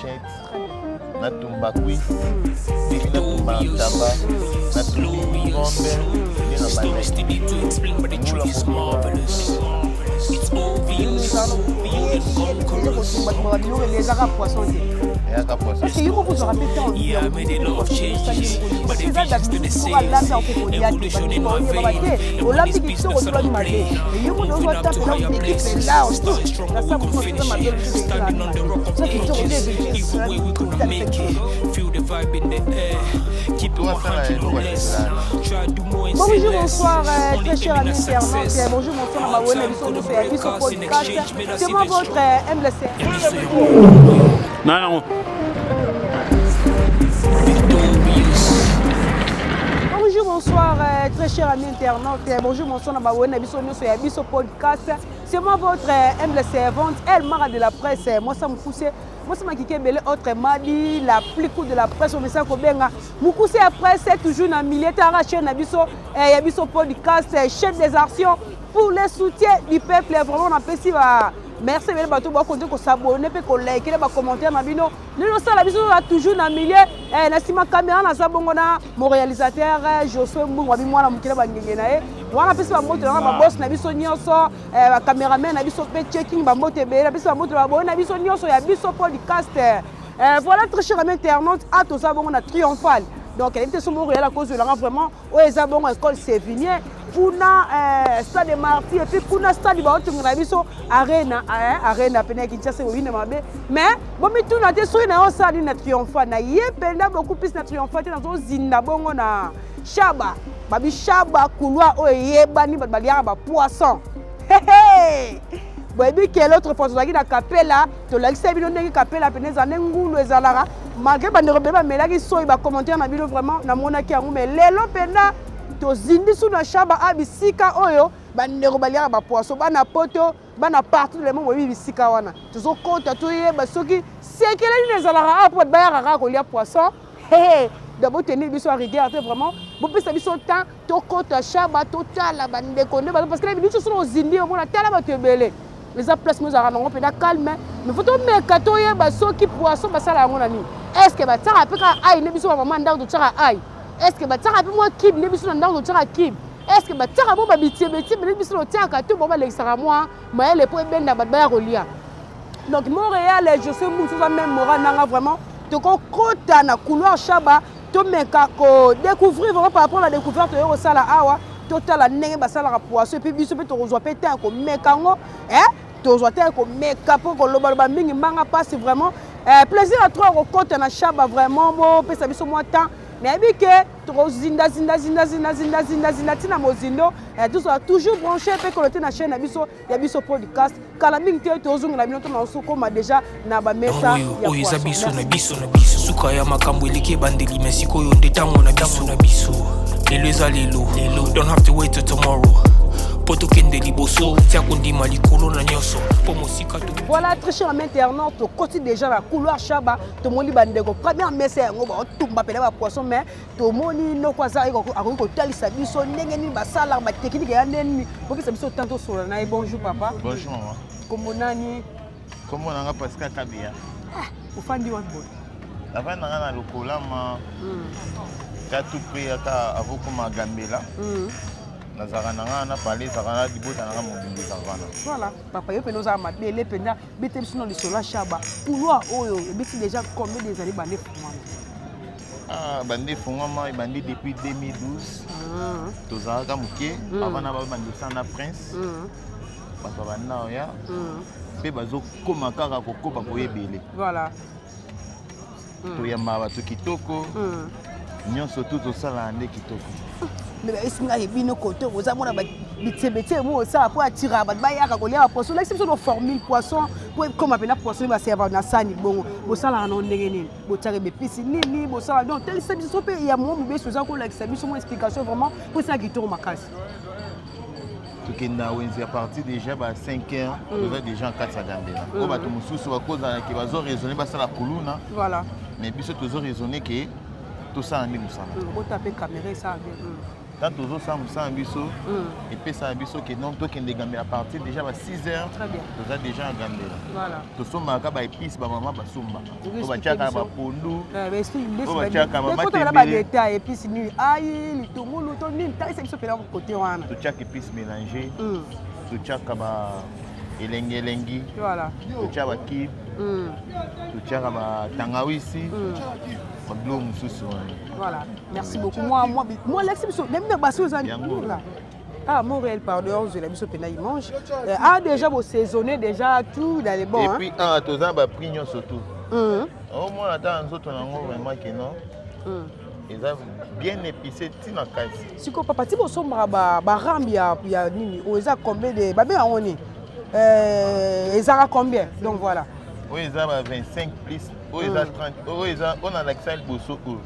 Brochette, natumba cuisse, epi natumba ntaba, natumbi ngombe, nde na bandaki mula mobimba. Kotumbatumba biloko ebele ezaka poisson te. Eyaka poisson. Parce que yo moko ozwaka mpe temps alambi akoki kolia te, baoyebaka te olambi kitoko, otulaki mabe. Yo moko ozwa temps mpena équipe large na sa mosusu mabe so kitoko te. Tosala eloko ya sesala. Bonjour, bonsoir, très cher ami internaute. Bonjour, bonsoir, na bawene biso nyonso ya biso podcast. C'est moi votre humble Na yango. Bonjour, bonsoir, très cher ami internaute. Bonjour, bonsoir, na bawene biso nyonso ya biso podcast. C'est moi votre humble servante, El Mara de la presse. Moi, ça me pousse. Moi, c'est Makike Ebele, autre Madi, la plus cool de la presse. On essaie kobenga. Mukuse ya presse, toujours na milieu, tara chaîne na biso, ya biso podcast, chaîne des actions pour le soutien du peuple. Vraiment, on apprécie ba merci ebele bato bakonte kosabone mpe kolike na bacommentaire na bino. Lelo osala biso toza toujours na milieu, na nsima caméra naza bongo na mon réalisateur Josue Mbungu, abi mwana mokili bangenge na ye wana. Apesi bambote nanga baboss na biso nyonso, bacameraman na biso mpe checking, bambote ebele. Apesi bambote baboye na biso nyonso ya biso podcast. Voilà, très cher ami internaute, a toza bongo na Triomphal. Donc nayebi te so moko oyala kozwelanga vraiment oyo eza bongo école Sévigné kuna, stade de Martyr, et puis kuna stade baotongela biso Arena, Arena pene ya Kinshasa ekoyina mabe. Mais bomituna te soki na yo osala nini na Triomphal. Na ye mpenza beaucoup plus na Triomphal te, nazozinda bongo na Shaba, babi Shaba, couloir oyo eyebani bato baliaka bapoisson. Boyebi ke l'autre fois tozalaki na Kapela, tolakisa bino ndenge Kapela pene ezala, nde ngulu ezalaka, malgré bandeko ebele bamelaki soi bacommentaire na bino, vraiment namonaki yango. Mais lelo mpenza tozindi su na Shaba, a bisika oyo bandeko baliaka bapoisson, bana Poto, bana partout le monde boyebi bisika wana. Tozokota toyeba soki sekele nini ezalaka awa mpo bato bayaka kaka kolia poisson. Donc botenir biso ya rigueur te, vraiment bopesa biso temps, tokota Shaba, totala bandeko nde, parce que biso soki ozindi omona tala bato ebele, eza place mo ezalaka nango mpenza calme. Mais faut tomeka toyeba soki poisson basala yango na nini. Est ce que batiaka mpe kaka ai nde biso bamama ndako totiaka ai? Est ce que batiaka mpe mwa kibe nde biso na ndako totiaka kibe? Est ce que batiaka mo babitiebetie nde biso totiaka to bango balekisaka mwa mayele mpo ebenda bato baya kolia? Donc Montréal, je suis mutu oza même moral nanga, vraiment tokokota na couloir Shaba, tomeka kodécouvrir vraiment par rapport à la découverte oyo kosala awa, totala ndenge basalaka poisson, et puis biso mpe tokozwa mpe te ya komeka yango, tozwa te ya komeka mpo kolobaloba mingi mbanga mpasi. Vraiment plaisir à trop kokota na Shaba, vraiment bopesa biso mwa temps. Nayebi ke tokozinda zinda zinda zinda zinda zinda zinda ntina mozindo. Tozala toujours branché mpe connecté na chaîne na biso ya biso podcast. Kala mingi te tozongela bino, tona osokoma déjà na bamesa. Oyo eza biso na biso na biso. Suka ya makambo eleki ebandeli, me sikoyo nde ntango na biso na biso. Lelo eza lelo, don't have to wait till tomorrow mpo tokende liboso. Tia kondima likolo na nyonso mpo mosika to. Voilà, très cher ami internaute, tokoti déjà na couloir Shaba, tomoni bandeko première mesa yango baotumba pene bapoisson. Mais tomoni noko aza akoki kotalisa biso ndenge nini basalaka, batechnique ya ndenge nini. Bokisa biso temps tosola na ye. Bonjour papa. Bonjour mama. Kombo nani? Kombo nanga Pascal Kabia. Ofandi wapi boye? Navandi nanga na Lokolama katu mpe ata avokoma Gambela. Nazalaka na nga na pale, ezalaka na libota nanga mobimba, ezalaka wana. Voilà papa, yo mpena ozala mabele mpenza. Bete biso na lisolo ya Shaba, couloir oyo ebeti déjà combien des années bande efungwama? Ah, bande efungwama ebandi depuis 2012. Tozalaka moke avant na babandisa na Prince. Bato babanda oya mpe bazokóma kaka kokoba koyebele. Toyambaka bato kitoko nyonso, tu tosalaka nde kitoko. Me bayesi ngai bino kote boza mona bitiebetie mo osala mpo atiraka bato bayaka kolia bapoisson. Olakisi biso no formule poisson mpo ekoma mpena poisson baserva na sani bongo. Bosalaka no ndenge nini? Botiaka bepisi nini? Bosala donc talisa biso mpe ya mwa mobeso oza kolakisa biso mwa explication, vraiment mpo esala kitoko makasi. Tokenda wenze à partir déjà ba 5 heures, toza déjà en kati ya Gambela. Oyo bato mosusu bakozalaki bazo raisonner basala kuluna, mais biso tozo raisonner ke tosala nde mosala. Bota mpe caméra esala bien. Tant tozosala mosala na biso, epesaka biso ke non, tokende Gambela à partir déjà ba 6 heures. Très bien. Toza déjà na Gambela. Voilà. Tosombaka baépice, bamama basombaka. Oyo oyo batiaka na biso. bapondu. Oyo Oyo batiaka mama tembele tembele. Badétail, épice nini, ai litungulu to nini, talisa biso mpena kote wana. Totiaka épice mélange, totiaka ba elengi-elengi, totiaka bacube, totiaka batangawisi, babiloko mosusu wana. Voilà, merci beaucoup. Moi, lakisi biso nemi na basi oza Yango. là. Ah, Montréal, pardon, ozwela biso mpena image. Ah, déjà bosaisonné déjà tout dans les bons. Et puis awa toza na baprix nyonso tu. Hein? Omona ata na nzoto nango vraiment ke non, eza bien épicé ntina kati. Sikoyo papa, ti bosombaka barambe ya nini oyo, eza combien de babenga yango nini? Ezaka combien? Donc voilà. Oyo eza ba 25 plus, oyo eza 30, oyo eza oyo nalakisa liboso oyo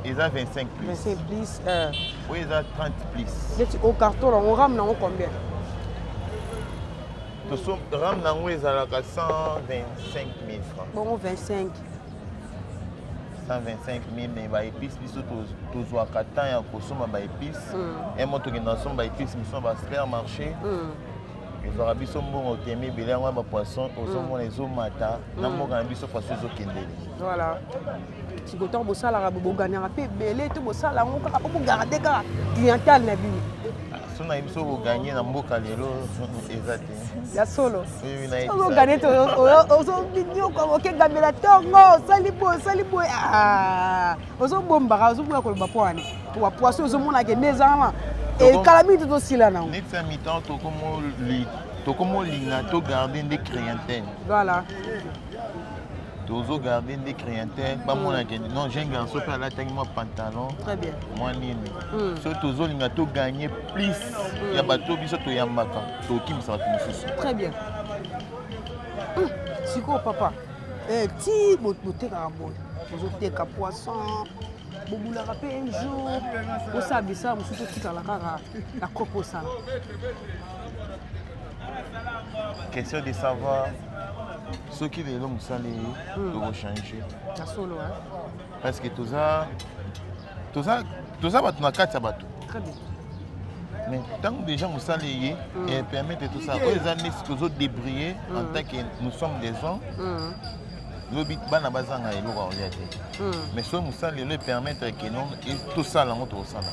eza 25 plus. 25 plus. Oyo eza 30 plus. Neti o carton nango, rame nango combien? Rame nango ezalaka 125 000 francs. Bongo 25. 125 000, mais baépice biso tozwaka temps ya kosomba baépice emo, tokenda kosomba baépice mosusu na basupermarché. Ezwaka biso mbongo teme ebele yango ya bapoisson. Ozomona ezomata na mboka na biso, poisson ezokendele. Voilà. Sikoyo ntango bosalaka, bogagnaka mpe ebele to bosala yango kaka mpo bogarde kaka clientèle na bino? So na biso kogagner na mboka lelo eza te. Ya solo? Oui, nayebisa. Ozogagner te, ozobinyoka, okegambela ntongo, osali boye, osali boye. Ah, ozobombaka, ozoboya koloba mpo wana po poisson ozomonaka nde eza wana, ekala mingi te, tosila nango. Neti ya mi-temps, tokomolinga togarde nde clientèle. Tozogarde nde clientèle, bamonaka non, jeune garçon mpe alataki mwa pantalon, Très bien. mwa nini. So tozolinga togagner plus ya bato biso toyambaka, tokimisa bato mosusu. Très bien. Sikoyo papa, ti botekaka boye, bozoteka poisson, bobulaka mpe un jour bosala bisala mosusu, otikala kaka na kopo osala? Question de savoir soki lelo mosala ye tokochange. Ya solo, hein? Parce que toza bato na kati ya bato. Très bien. Mais ntango déjà mosala eye epermettre tosala oyo eza neti tozodébrouiller en tant que nous sommes des hommes, lobi bana bazanga eloko ya kolia te. Mais soki mosala lelo epermettre ke non, tosala yango, tokosala.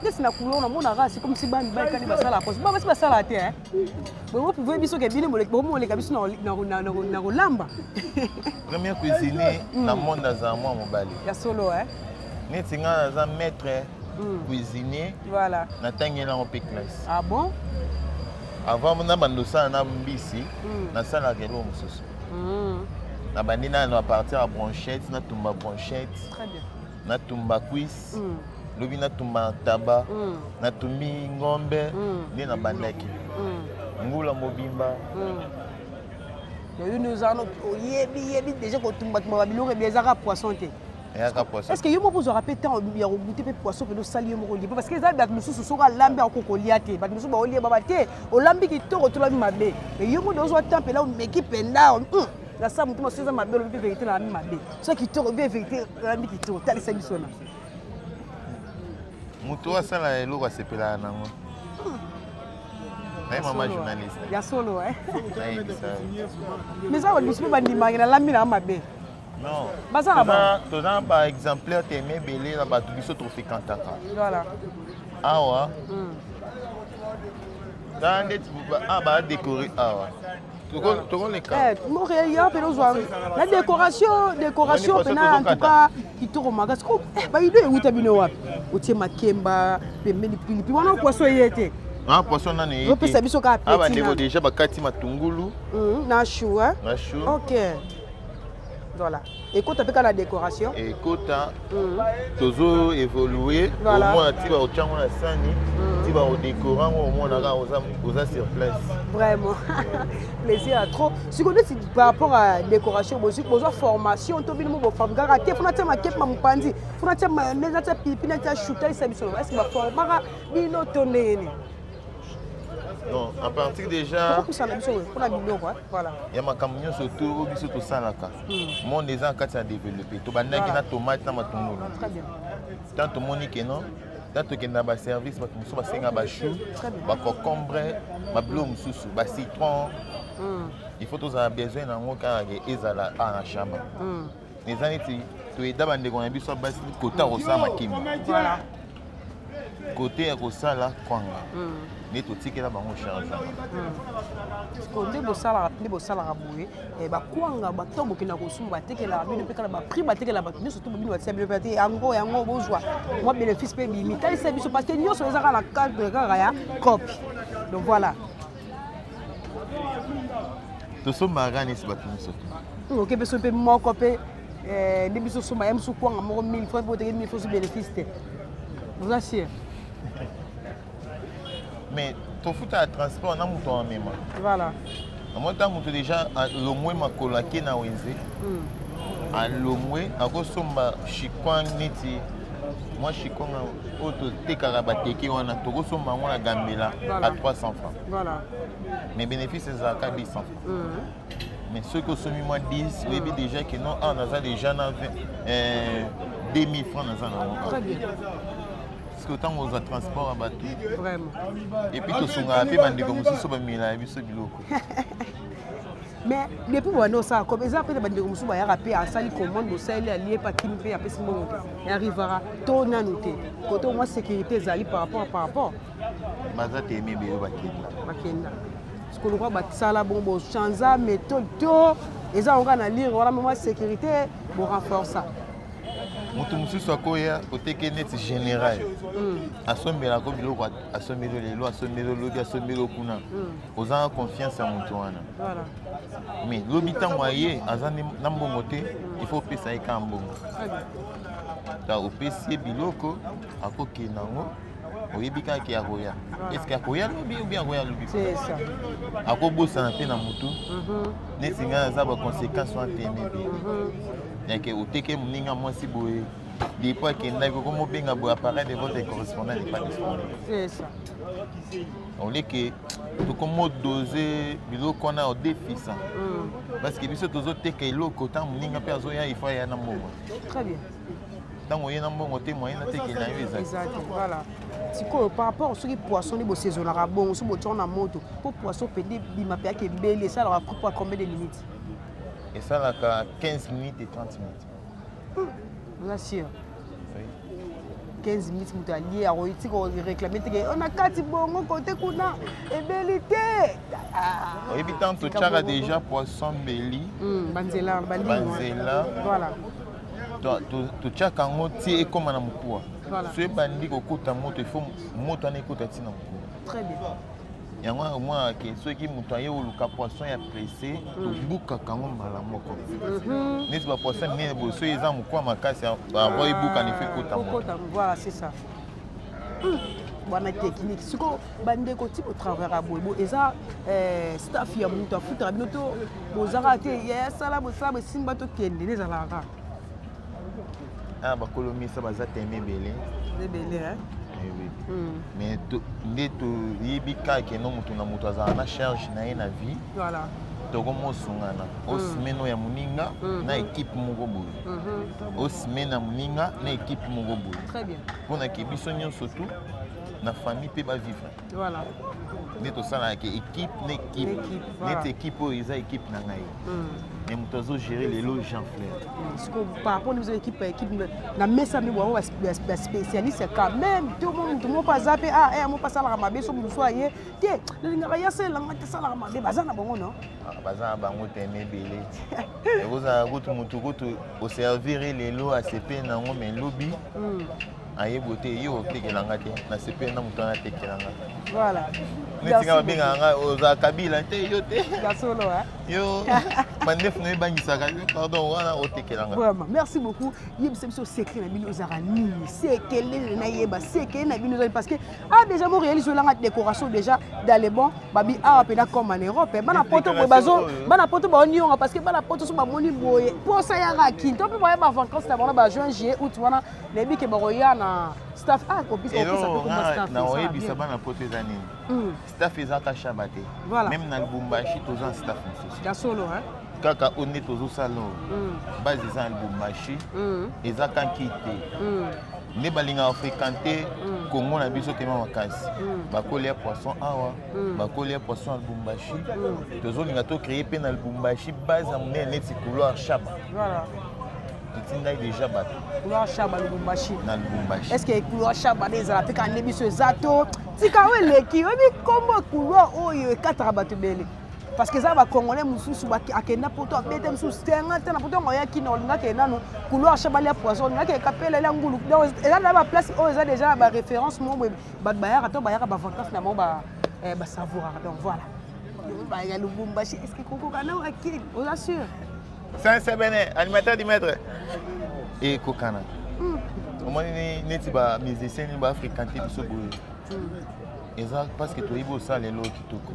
Neti na couleur namonaka c'est comme si bana mibali kani basalaka poso, basi basalaka te. Bomo biso ke bino bomoleka biso na kolamba. Premier cuisinier na monde azala mwa mobali. Ya solo, eh? Neti ngai naza maître cuisinier. Natangeli yango mpe classe. Ah bon? Avant nabanda osala na mbisi, nasalaka eloko mosusu. Nabandi nano à partir ya bronchette, natumba bronchette, Très bien. natumba cuisse, lobi natumba taba, natumbi ngombe. Nde nabandaki ngula mobimba. Yo nde oza wana, oyebi yebi déjà kotumbatumba babiloko ebele, ezaka poisson te? Eyaka poisson. Est ce que yo moko ozwaka mpe temps ya kogoûter mpe poisson mpe osali yo moko olie? Parce que eza bato mosusu soki alambi akoki kolia te. Bato mosusu baolia baba te, olambi kitoko, tolambi mabe. Mais yo moko ozwa temps mpela, omeki mpenza na sa motema, soki eza mabe olobi mpe vérité, nalambi mabe, soki kitoko mpe vérité, nalambi kitoko. Talisa biso na Moto oyo asala eloko asepelaka nango naye mama journaliste. Ya solo, eh? Nayebisa. Mais eza bato mosusu mpe bandimaki nalambi nanga mabe. Non. Baza na Toza na baexemplaire teme ebele na bato biso tofréquentaka. Awa tala ndeti badécorer awa, tokoleka. Montréal ya mpe ozwa la décoration, décoration mpena en tout cas kitoko makasi. Baido euta bino wapi? Otie makemba pembeni, pilipi wana, poisson eye te? Ah, poisson nano eye. Opesa biso kaka. Ah, bandeko déjà bakati matungulu. Na chou. Na chou. Ok, voilà, ekota mpe kaka na décoration. Ekota, tozo évolue. Omona ti bakotia yango na sani, ti bakodécorer yango, omona kaka oza sur place. Vraiment plaisir à trop. Sikoyo neti par rapport à décoration, bozwa formation to bino mo bofabrikaka te? Fona tia makepe ma mopanzi, fona tia mayonnaise, natia pipi, natia chou, talisa biso. Est ce que baformaka bino to ndenge nini? Non, à partir déjà Tokopusana biso mpona biloko, voilà. Ya makambo nyonso to oyo biso tosalaka, monde eza na kati ya développé. Tobandaki na tomate na matungulu. Très bien. Tant tomoni ke non, Ta tokenda baservice, bato mosusu basenga bachou, baconcombre, babiloko mosusu, bacitron. Il faut tozala besoin na yango kaka ke ezala awa na Shaba. Eza neti toyeda bandeko na biso ya basi kota kosala makimba, kote ya kosala kwanga, nde totikela bango charge wana. Sikoyo nde bosalaka boye, bakwanga bato bokenda kosumba, batekelaka bino mpe kala baprix batekela bato nyonso to bino batia bino mpe te yango bozwa mwa bénéfice mpe bimi? Talisa biso, parce que nyonso eza kaka na cadre kaka ya cope. Donc voilà. Tosombaka neti bato nyonso te. Oke mpe so mpe moko mpe nde biso somba ya mosu kwanga moko 1000 francs mpo oteke 1000 francs, so bénéfice te, oza sûr? Mais tofutaka transport na moto amema. Namoni ntango moto déjà alongwe makolo, ake na wenze, alongwe akosomba chikwang, neti mwa chikwang oyo totekaka bateke wana, tokosomba yango na Gambela à 300 francs. Mais bénéfice ezalaka 200 francs. Mais soki osombi mwa 10, oyebi déjà ke non, awa naza déjà na 20, 2000 francs naza nango. Très bien. Parce que ntango ozwa transport ya bato, et puis tosungaka mpe bandeko mosusu bamelaka biso biloko. Mais depuis bobanda osala comme eza mpe na bandeko mosusu bayaka mpe asali commande, bosaleli, alie mpe akimi mpe apesi mbongo te, arrivera to nanu te? Kote mwa sécurité ezali par rapport. Baza te, emi ebele bakenda. Bakenda. Sikoyo lokwa basala bongo, bochanza méthode to eza yango kaka na lire wana mwa sécurité borenforça? Moto mosusu akoya, oteke neti général, asombelako biloko, asombeli lelo, asombeli lobi, asombeli kuna, oza na confiance ya moto wana. Mais lobi ntango aye, aza na mbongo te, il faut opesa ye kaka mbongo. Très bien. Ta opesi ye biloko, akokende yango, oyebi kaka ke akoya. Est ce que akoya lobi ou bien akoya lobi? C'est ça. Akobosana mpe na motu. Neti ngai naza baconséquence wana te, maybe yake oteke moninga mwasi boye, depuis akendaki, okomobenga boye, appareil de votre correspondant n'est pas disponible. C'est ça. Oleke tokomodose biloko wana odefisa, parce que biso tozoteka eloko, ntango moninga mpe azoya, ifo aya na mbongo. Très bien. Ntango oye na mbongo te, moyen natekela yo eza. Eza te, voilà. Sikoyo par rapport soki poisson nde bosaisonnaka bongo, so botiango na moto mpo poisson pende bima mpe yaka ebeli, esalaka pour combien de minutes? Esalaka 15 minutes et 30 minutes. Oza sûr? Oui. 15 minutes, moto alie, akoki koréclame teke na kati bongo kote kuna ebeli te? Ah, oyebi ntango tika totiaka bongo. Déjà poisson mbeli, Banzela balingi. Banzela. Totiaka yango ti ekóma na mokuwa. So ebandi kokota moto, ifo moto wana ekota ti na mokuwa. Très bien. Yango wana omonaka ke soki moto aye koluka poisson ya pressé, tobukaka yango mbala moko. Neti bapoisson minene boye, soki eza mokuwa makasi, avant ebukana, ifo ekota moto. Kokota, voilà, c'est ça. Wana technique. Sikoyo bandeko ti botravaillaka boye, bo eza staff ya moto afutaka bino to bozaka te ya sala bosala bosimba tokende nde ezalaka? Ah, bakolomisa baza teme ebele. Ebele, hein? Eh oui. Mais nde toyebi kaka ke no, moto na moto azala na charge na ye na vie. Tokomosungana osimene oyo ya moninga na équipe moko boye, osimene na moninga na équipe moko boye, Très bien. mpona ke biso nyonso tu na famille mpe bavivre. Nde tosalaka ke équipe na équipe. Équipe, voilà. Neti équipe oyo eza équipe na ngai, mais moto azogérer lelo, Jean Fleur. Sikoyo par rapport na biso équipe na mesa mi bango baspécialiste quand même to mo moto moko aza mpe ah eh moko asalaka mabe, so mosusu aye te, nalingaka ye asalelanga te, asalaka mabe, baza na bango non? Ah, baza na bango teme ebele. Ekozala kutu motu kutu oservir ye lelo, asepeli nango, mais lobi ayebo te, ye otekelanga te, nasepeli na moto wana atekelanga. Neti nga babengaka nga ozala Kabila te, yo te. Ya solo, hein? Yo mandefu na ebangisaka yo, pardon, wana otekelanga. Vraiment, merci beaucoup. Yebisa biso secret na bino ozalaka nini, sekele nayeba sekele na bino ezali, parce que ah, déjà mo réalise olanga décoration déjà dans les bons babi awa mpena comme en Europe, bana poto boye bazo bana poto baonionga, parce que bana poto so bamoni boye posa yaka kini to mpe bayeba vacance na bango bajuin, juillet, août wana, nayebi ke bakoya na staff ah kopesa kopesa. Na oyebisa bana poto eza nini, staff ezaka Shaba te. Même na Lubumbashi toza staff mosusu. Ya solo, hein? Kaka oyo nde tozosala oyo, base eza na Lubumbashi, eza kanki te. Nde balingaka fréquenter Congo na biso tema makasi. Bakolia poisson awa, bakolia poisson ya Lubumbashi. Tozolinga tocréer mpe na Lubumbashi base ya monene neti couloir Shaba. Totindaki déjà bato. Couloir Shaba, Lubumbashi. Na Lubumbashi. Est ce que couloir Shaba nde ezala mpe kaka nde biso eza to tika oyo eleki? Oyebi nkombo couloir oyo ekataka bato ebele, parce que eza bacongolais mosusu akenda Poto, abete mosusu tenga te na Poto, yango oyaki na olingaki nano couloir Shaba lia poisson, olingaki ekapela lia ngulu. Donc eza na baplace oyo eza déjà na baréférence moko boye, bato bayaka to bayaka bavacance na bango, basavouraka. Donc voilà, ya Lubumbashi, est ce que kokoka na akili? Oza sûr? Saint Sebene, animateur du maître, ekokana. Omoni neti bamusicien nini bafréquente biso boye, eza parce que toyebi osala eloko kitoko.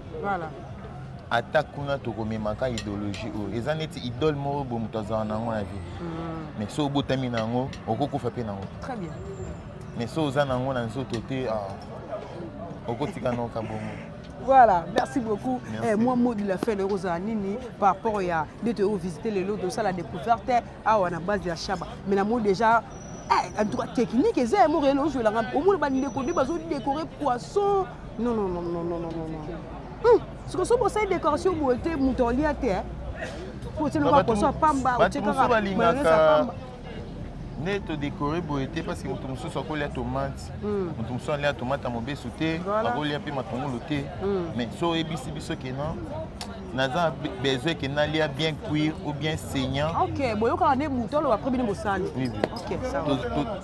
Ata kuna tokomemaka idéologie oyo eza neti idole moko boye, moto azala nango na vie, mais so obotami na yango, okokufa mpe nango. Très bien. Mais so oza nango na nzoto te, okotika noka bongo. Voilà, merci beaucoup. Eh, moi, mot de la fin, ozala nini par rapport ya nde toyo visiter lelo, tosala découverte awa na base ya Shaba? Mais namoni déjà, eh, en tout cas technique eza ya moko ozwelanga, omona bandeko nde bazodécorer poisson. Non, non, non, non, non, non, non. Siko so bosali décoration boye te, moto olia te otie loka poisson ya pamba, otie kaka mayonnaise ya pamba. Nde todécorer boye te, parce que moto mosusu akolia tomate, moto mosusu alia tomate ya mobesu te, akolia mpe matungulu te. Mais so oyebisi biso ke non, naza besoin ke nalia bien cuire ou bien saignant. Ok, boyokaka nde motu aloba, après bino bosali. Oui. Ok, ça va.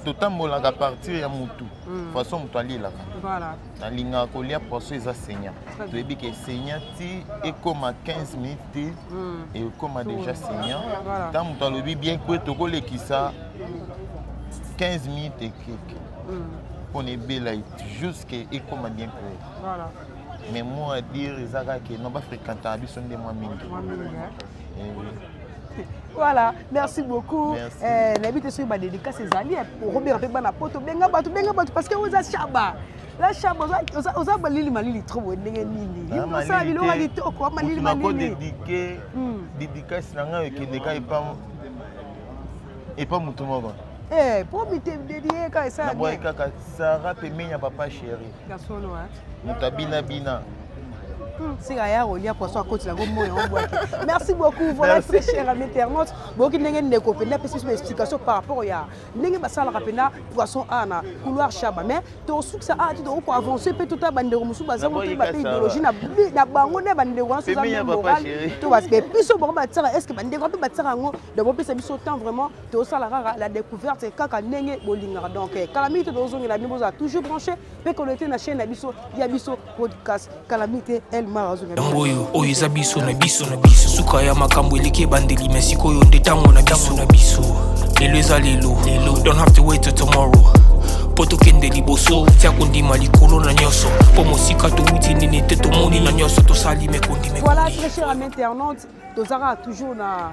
Totambolaka partir ya motu, façon moto alielaka. Nalingaka kolia poisson eza saignant. Toyebi ke saignant ti ekóma 15 minutes te, ekóma déjà saignant. Ntango moto alobi bien cuire, tokolekisa 15 minutes ekeke mpona ebela jusque ekóma bien cuire. Mais mot à dire eza kaka ke non, bafréquentaka biso nde mwa mingi. Mwa mingi, hein? Eh oui. Voilà, merci beaucoup. Merci. Nayebi te soki badédicace ezali, okobeka mpe bana Poto. Benga bato, benga bato, parce que oyo eza Shaba, la Shaba. Oza malili malili trop boye, ndenge nini osala biloko ya kitoko, malili malili? Nakodédiquer dédicace na ngai ekendeka epa motu moko. Po mitedédie kaka esala. Nabwaki kaka Sara pembeni ya papa chéri. Ya solo? Moto abinabina. Sika ya kolia poisson, akotela ngo moyo obwaki. Merci beaucoup. Voilà. Merci. Très cher ami internaute, boyoki ndenge ndeko mpenza apesi biso baexplication par rapport ya ndenge basalaka mpenza poisson a na couloir Shaba. Mais tosukisa a ti, toko koavance mpe tota bandeko mosusu bazango toyeba mpe idéologie na bango nde bandeko wana soza moral to biso bango batiaka. Est ce que bandeko mpe batiaka yango? Donc bopesa biso temps, vraiment tosala kaka la découverte kaka ndenge bolingaka. Donc kala mingi te tozongela bino, bozala toujours branché mpe connecté na chaîne na biso ya biso podcast. Kala mingi te, Elmar azongela. Yango oyo, oyo eza biso na biso na biso. Suka ya makambo eleki ebandeli, me sikoyo nde ntango na biso na biso. Lelo eza lelo lelo, don't have to wait till tomorrow mpo tokende liboso. Tia kondima likolo na nyonso, mpo mosika towuti nini te, tomoni na nyonso tosali mekondi. Voilà, très cher ami internaute, tozalaka toujours na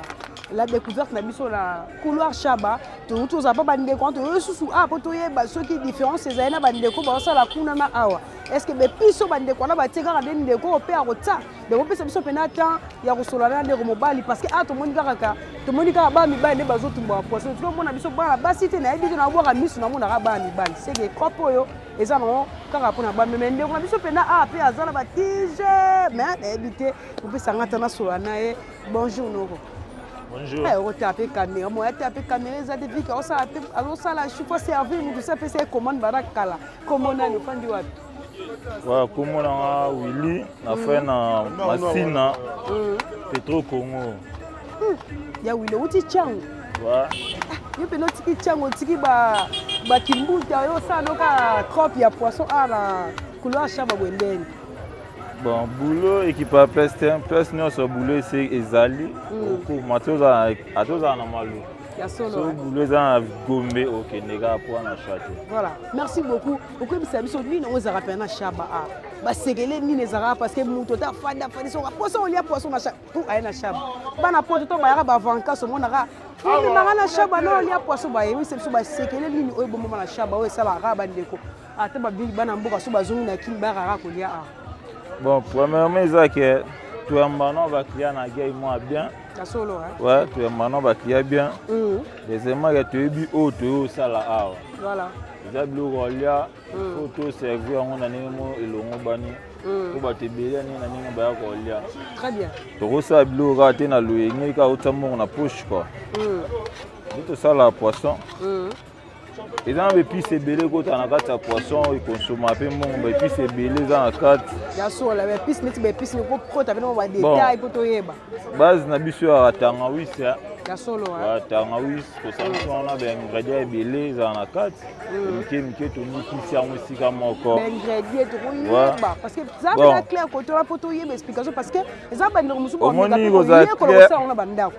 la découverte na biso na couloir Shaba. Touti ozala mpo bandeko wana toyo susu awa mpo toyeba soki différence ezali na bandeko baosala kuna na awa. Est ce que bepiso bandeko wana batie kaka nde ndeko oyo mpe akotia? Donc opesa biso mpena temps ya kosolola na ndeko mobali, parce que awa tomoni kaka, tomoni kaka bana mibali nde bazotumba bapoisson. Tozomona biso bana basi te. Nayebi te, nabwaka miso, namonaka bana mibali seke cope oyo eza nango kaka mpona bameme. Ndeko na biso mpena awa mpe aza na batige, mais nayebi te, opesanga ta nasolola na ye. Bonjour noko. Bonjour. Okotala mpe caméra moya te, ape caméra eza te vike azosala te, azosala chufo servir motu se apesa ye commande bana kala. Kombo nani? Ofandi wapi? Voilà, kombo na nga Willy, na frère na Masina, Petro Congo. Ya Willy, outi Ntiango? Ouais. Yo mpena otiki Ntiango, otiki bakimbuta, oyo osala noka crope ya poisson awa na couloir Shaba boye, ndeni? Bon, boulot équipe place te, place nyonso boulot ese ezali. Okoma ate ozala na malu. Ya solo? So boulot eza na Gombe, okende kaka po na chate. Voilà, merci beaucoup. Okoyebisa biso nini yango ezalaka mpena na Shaba a basekele nini ezalaka? Parce que moto ata afandi afandi, soka poisson, olia poisson na Shaba tu aye na Shaba. Bana Poto to bayaka bavancance, omonaka omemaka na Shaba na olia poisson. Bayebisa biso basekele nini oyo bomoma na Shaba, oyo esalaka bandeko ata babili bana mboka so bazongi na Kini, bayakaka kolia awa. Bon, premièrement eza ke Toyamba no baclient na gei mwa bien. Ya solo. Ouais, toyamba no baclient bien. Deuxièmement, ke toyebi oyo toyei osala awa. Voilà. Eza biloko kolia, faut toservir yango na ndenge mo elongo bani po bato ebele ya ndenge na ndenge baya kolia. Très bien. Tokosala biloko kaka te na loyenge, kaka otya mbongo na poche quoi. Nde tosala poisson, eza na baépice ebele ekotaka na kati ya poisson, ekonsoma mpe mbongo, baépice ebele eza na kati. Ya solo, baépice neti baépice okota mpe na badétail mpo toyeba. Base na biso ya tangawisi. Ya solo. Tangawisi, tosangisi wana baingrédient ebele ezala na kati, mike mike, tonikisi yango esika moko. Baingrédient tokoyeba, parce que eza mpenza clair kotola mpo toyeba explication, parce que eza bandeko mosusu Omoni, kozala bayekola kosala yango na bandako.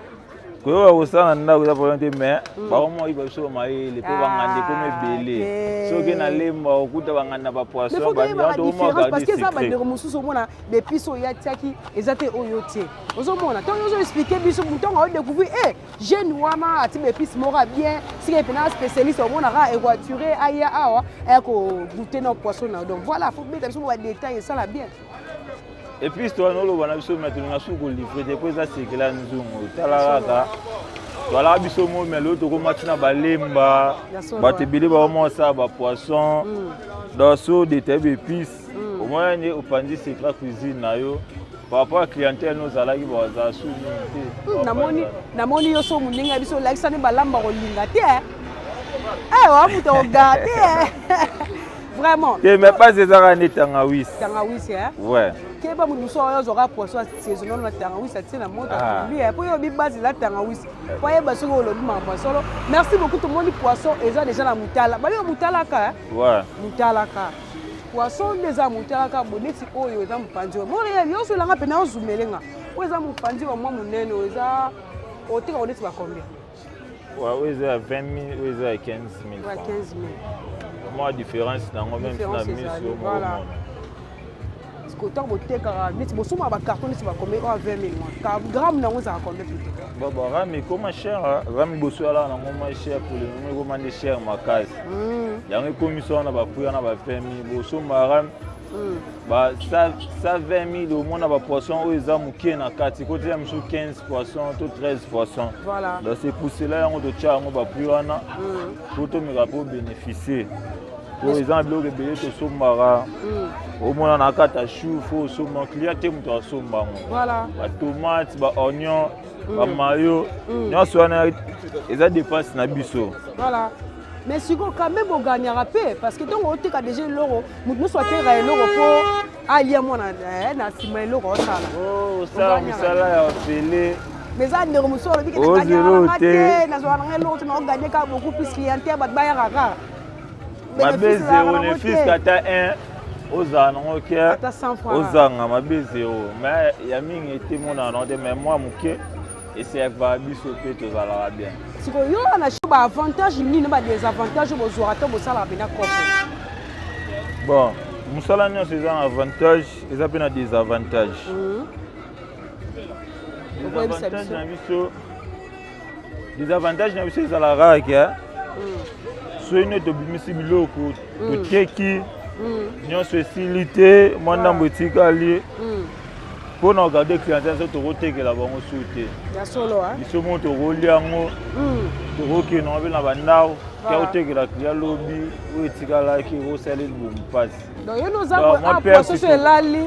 Koyoka kosala na ndako eza problème te, mais bakoma oyiba biso mayele mpo banganda ekomi ebele. Soki nalemba, okuta banganda bapoisson. Mais faut toyebaka différence, parce que eza bandeko mosusu omona baépice oyo atiaki eza te oyo tie. Ozomona, ntango ozo expliquer biso, ntango aodécouvrir e jeune wana ati baépice moko ya bien, sika epena spécialiste, omonaka ekoature aya awa, aya kogoûter na poisson na. Donc voilà, faut beta biso mo badétail, esala bien. Épice to wana oloba na biso, me tolinga suku kolivrer te mpo eza sekela nzungu. Tala kaka, toalaka biso mo, me lelo tokóma ntina balemba. Bato ebele bakoma osala bapoisson. Donc so odétailler baépice, omona nde opanzi secret cuisine na yo par rapport à clientèle no ozalaki, bazala su mingi te. Namoni yo so moninga ya biso, olakisa nde balamba kolinga te, wa moto akogarde vraiment. Te, mais base ezaka nde tangawisi. Tangawisi. Ouais. Keba, moto mosusu oyo azwaka poisson asaisonner na tangawisi, atie na moto, atumbi, po yo obi base eza tangawisi, po ayeba soki olobi makambo ya solo. Merci beaucoup. Tomoni poisson eza déjà na motalaka, balinga motalaka. Ouais. Motalaka poisson nde eza motalaka bo neti oyo eza mopanzi oyo mona nyonso elanga mpena ozumelenga. Oyo eza mopanzi wa mwa monene, oyo eza otekaka neti bacombien? Ouais, oyo eza ya 20 000, oyo eza ya 15 000 wa francs. 15 000. Mwa différence nango même na Différence miso. ezali, voilà. Ntango botekaka neti bosomaka bacarton neti bacombien? Oyo 20 000 mwa gramme nango ezalaka combien plutôt? Bon, bon, rame ekoma cher. Rame liboso alaka nango mwa cher, pour le moment ekoma nde cher makasi. Yango ekomisi wana baprix wana ba 20 000. Bosomba rame ba 120 000, omona bapoisson oyo eza moke na kati, kotia mosusu 15 poisson to 13 poisson. Voilà. Donc c'est pour cela yango totia yango baprix wana, po tomeka mpo bénéficier, po eza na biloko ebele tosombaka. Omona na kati ya chou, faut osomba, client te moto asomba yango. Batomate, baoignon, bamayo, nyonso wana eza dépense na biso. Voilà. Mais sikoyo quand même ogagnaka mpe, parce que ntango oteka déjà eloko, moto nyonso atekaka eloko mpo alia mwana na nsima eloko osala. Osala mosala ya ofele. Mais eza ndeko mosusu alobi: Ozelo "Ke te. nazwaka nanga eloko te, naogagner kaka beaucoup plus clientèle, bato bayaka kaka." Mabe zéro, ne fût-ce ata 1 ozala nango ke Ata 100 francs. Ozanga mabe zéro, mais ya mingi etemonaka nango te, mais mwa moke eservaka biso mpe tozalaka bien. Sikoyo yo wana sho, baavantage nini na badésavantage oyo bozwaka to bosalaka mpena cope? Bon, mosala nyonso eza na avantage, eza mpe na désavantage. Okoyebisa Désavantage biso. na biso, désavantage na biso ezalaka kaka soki nde tobimisi biloko, toteki nyonso, esili te, mwa ndambo etikali, mpona kogarder clientèle, so tokotekela bango su te. Ya solo. Biso mo tokolia yango, tokokende yango mpe na bandako, kia kotekela client lobi oyo etikalaki, ekosala libumu mpasi. Donc yo noza poisson so elali,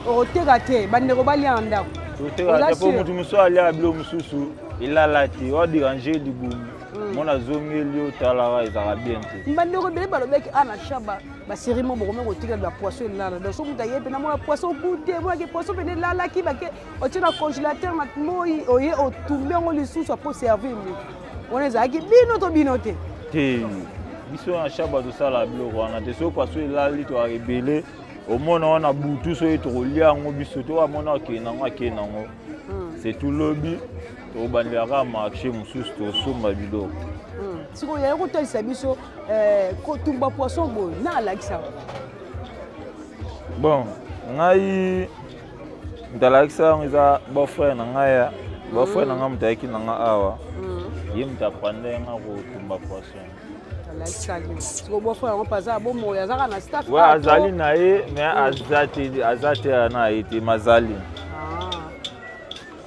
okoteka te, bandeko balia na ndako. Toteka te, mpo motu mosusu aliaka biloko mosusu elala te, odéranger libumu, mona azongeli, otalaka, ezalaka bien te. Bandeko ebele balobaki a na Shaba basérie mo bokomi kotikela bapoisson elala. Donc so moto aye mpena mona poisson gute, monaki poisson pene elalaki, bake otie na congélateur na moi, oye otumbi yango lisusu apo servir motu wana, ezalaki bino to bino te? Te, biso na Shaba tosala biloko wana te. Soki poisson elali, toyaka ebele, omona wana butu, soki tokolia yango biso to amona akende nango, akende nango, c'est tout. Lobi tokobandelaka marché mosusu, tosomba biloko. Sikoyo yaye kotalisa biso kotumba poisson boye na alakisa. Bon, ngai moto alakisa yango eza beau-frère na ngai. Ya beau-frère na ngai, moto ayaki na nga awa, ye moto apprendre nga kotumba poisson. Alakisaki. Sikoyo beau-frère yango mpe aza bomoi, azaka na staff? We, azali na ye, mais aza te, aza te na ye te, mazali.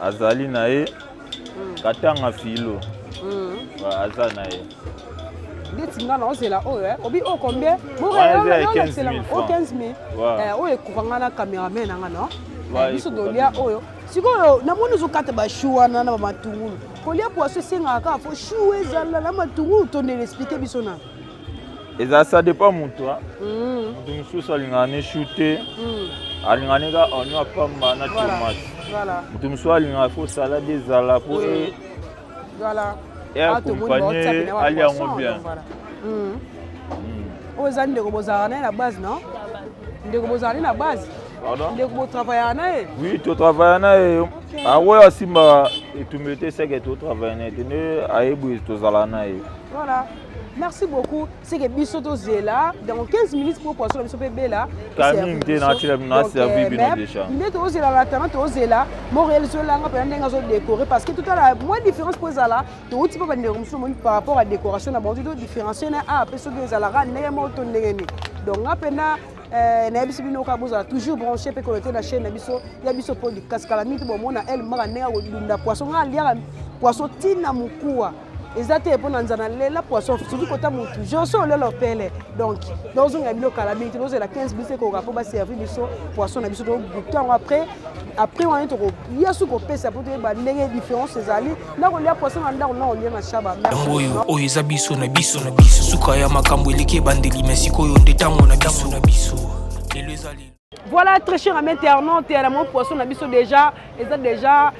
Azali na ye. Katanga filo. Aza na ye. Neti nga naozela oyo, eh. Obi oyo combien? Wana eza ya 15 000 francs. 15 000. Oyo ekoka nga na cameraman na nga, no? Biso tolia oyo. Sikoyo namoni ozokata bachoux wana na bamatungulu. Kolia poisson esengaka kaka fo chou ezala na matungulu, tondela, explique biso na. Eza, ça dépend moto. Moto mosusu alingaka ne chou te, alingaka ne kaka oignon apamba na tomate. Moto mosusu alingaka fo salade ezala po e accompagne, alia yango bien. Oyo eza ndeko bozalaka naye na base, non? Ndeko bozalaka naye na base? Pardon? Ndeko botravaillaka na ye? Oui, totravailla na ye. Akoyo asimbaka etumbeli te, seke totravaille na ye te, nde ayebi tozala na ye. Voilà, merci beaucoup. C'est que biso tozela dans 15 minutes po poisson na biso mpe bela. Timing te, naatila bino, naservi bino déjà. Nde tozela na tana, tozela Montréal ezolanga mpena ndenge azodécorer, parce que totala mwa différence mpo ezala touti mpo bandeko mosusu omoni par rapport à décoration na bango, to différencie na a mpe soki ezalaka ndenge moko to ndenge nini. Donc nga mpena nayebisi bino kaka bozala toujours branché mpe connecté na chaîne na biso ya biso podcast. Kala mingi bomona El Mara ndenge akodunda poisson. Nga aliaka poisson ntina mokuwa eza te mpo na nzala, lela poisson, surtout kota motu joso olela opele. Donc tozonga bino kala mingi te, tozela 15 minutes ekoka mpo baservi biso poisson na biso, togoûter yango. Après wana tokoya su kopesa mpo toyeba ndenge différence ezali na kolia poisson na ndako na kolia na Shaba. Yango oyo, oyo eza biso na biso na biso. Suka ya makambo eleki ebandeli, me sikoyo nde ntango na biso na biso. Lelo eza lelo. Voilà, très cher ami internaute, la mon poisson na biso déjà, eza déjà